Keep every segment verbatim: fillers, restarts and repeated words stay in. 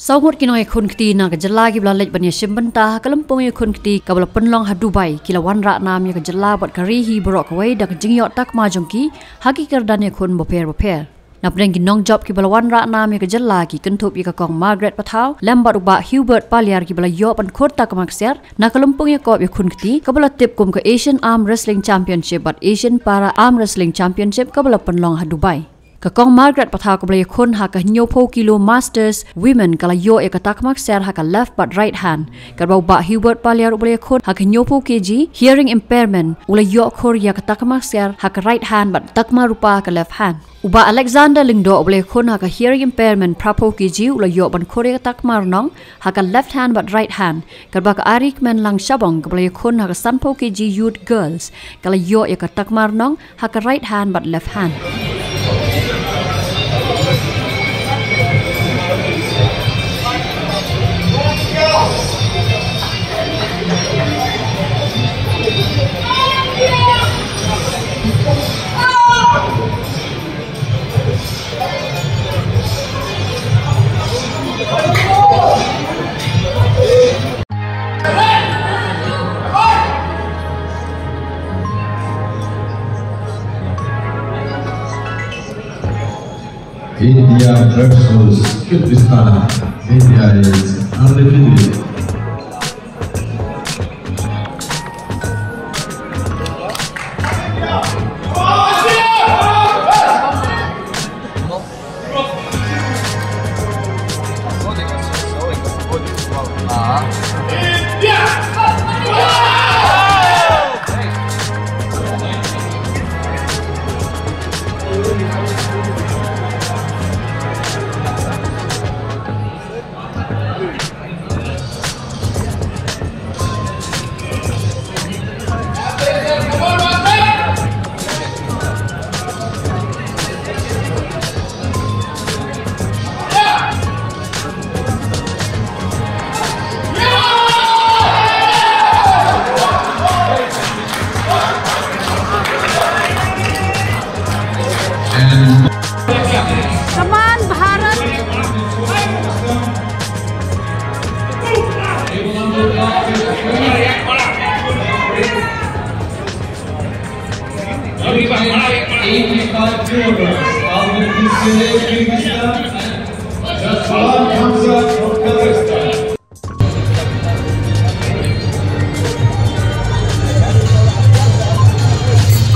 Saw ngut ki nongïakhun kti na ka jylla kiba la leit ban ïashim bynta ha ka lympung ïakhun kti kaba la pynlong ha Dubai, ki la wanrah nam ïa ka jylla bad ka ri hi baroh kawei da ka jingïoh takma jong ki ha ki kyrdan ïakhun bapher bapher. Napdeng ki nongjop kiba la wanrah nam ïa ka jylla ki kynthup ïa ka Kong Margaret Pathaw lem bad u Bah Hubert Paliar kiba la ïoh ban khur takma ksiar na ka lympung ïakop ïakhun kti kaba la tip kum ka Asian Arm Wrestling Championship bad Asian Para Arm Wrestling Championship kaba la pynlong ha Dubai. Ka Kong Margaret Pathaw kaba la ïakhun ha ka hynñiewphew kilo Masters Women ka la ïoh ïa ka takma ksiar ha ka left bad right hand. Katba u Bah Hubert Paliar uba la ïakhun ha ka hynñiewphew kg hearing impairment u la ïoh khur ïa ka takma ksiar ha ka right hand bad takma rupa ha ka left hand. U Bah Alexander Lyngdoh uba la ïakhun ha ka hearing impairment phraphew kg u la ïoh ban khur ïa ka takma rnong ha ka left hand bad right hand. Katba ka Ari Kmenlang Shabong kaba la ïakhun ha ka sanphew kg youth girls ka la ïoh ïa ka takma rnong ha ka right hand bad left hand. India versus Kyrgyzstan. India is undefeated. Come on, Bharat. Just one comes up from Kazakhstan.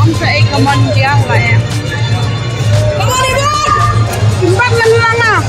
Ang sa ay kaman dia ba ya. Kaman iba. Iba na lang ah.